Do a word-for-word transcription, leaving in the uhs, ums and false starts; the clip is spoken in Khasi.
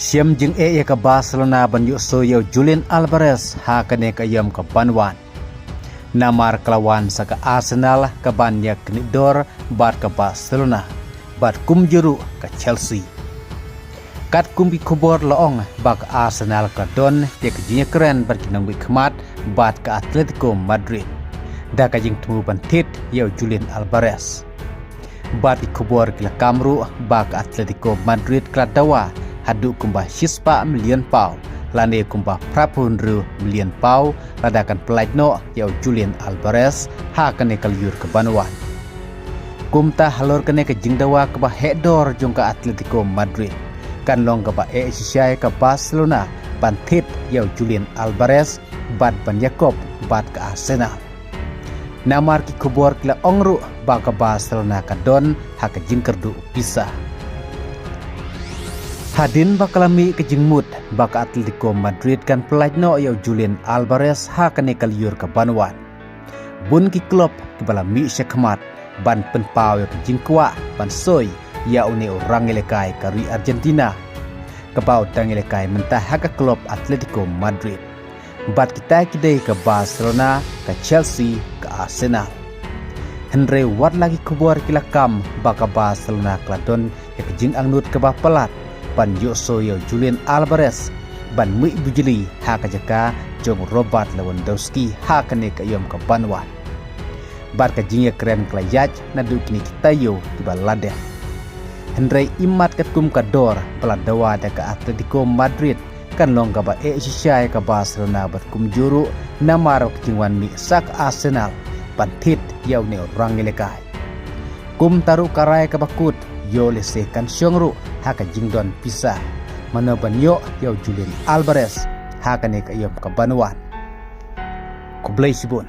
Shem jingeh ïa ka Barcelona ban ïoh soi ïa u Julian Alvarez ha kane ka ïom ka ban wan. Namar ka la wan sa ka Arsenal ka ban ïa knieh dor bad ka Barcelona bad kumjuh ruh ka Chelsea. Katkum ki khubor la ong ba ka Arsenal ka don ïa ka jingïakren bad ki nongwei khmat bad ka Atletico Madrid da ka jingthmu ban thied ïa u Julian Alvarez. Bad ki khubor ki la kam ruh ba ka Atletico Madrid ka la dawa haduh kumba shispah million pound lane kumba phraphew hynriew million pound lada kan pyllait noh ïa u Julian Alvarez ha kane ka lyiur ka ban wan. Kumta halor kane ka jingdawa kaba heh dor jong ka Atletico Madrid, kan long kaba eh shisha ïa ka Barcelona ban thied ïa u Julian Alvarez bad ban ïakop bad ka Arsenal. Namar ki khubor ki la ong ruh ba ka Barcelona ka don ha ka jingkyrduh pisa. Hadien ba ka la mih ka jingmut ba ka Atletico Madrid kan pyllait noh ïa u Julian Alvarez ha kane ka lyiur ka ban wan, bun ki klub kiba la mih shakhmat ban pynpaw ïa ka jingkwah ban soi ïa une u rangïalehkai ka ri Argentina, kaba u dang ïalehkai mynta ha ka klub Atletico Madrid. Bad kita ki dei ka Barcelona, ka Chelsea, ka Arsenal. Hynrei wat la ki khubor ki la kam ba ka Barcelona ka la don ïa ka jingangnud kaba palat ban ïoh soi ïa u Julian Alvarez ban mih bujli ha ka jaka jong Robert Lewandowski ha kane ka ïom ka ban wan. Bad ka jingïakren ka la ïaid naduh kine ki taïew kiba la dep. Hynrei imat katkum ka dor ba la dawa da ka Atletico Madrid, kan long kaba eh shisha ïa ka Barcelona bad kumjuh ruh namar ka jingwan mih sa ka Arsenal ban thied ïa une u rangïalehkai. Kumta ruh ka rai kaba kut ïoh lehse kan shong ruh ha ka jingdon pisa mano ban ïoh ïa u Julian Alvarez ha kane ka ïom ka ban wan. Khublei shibun.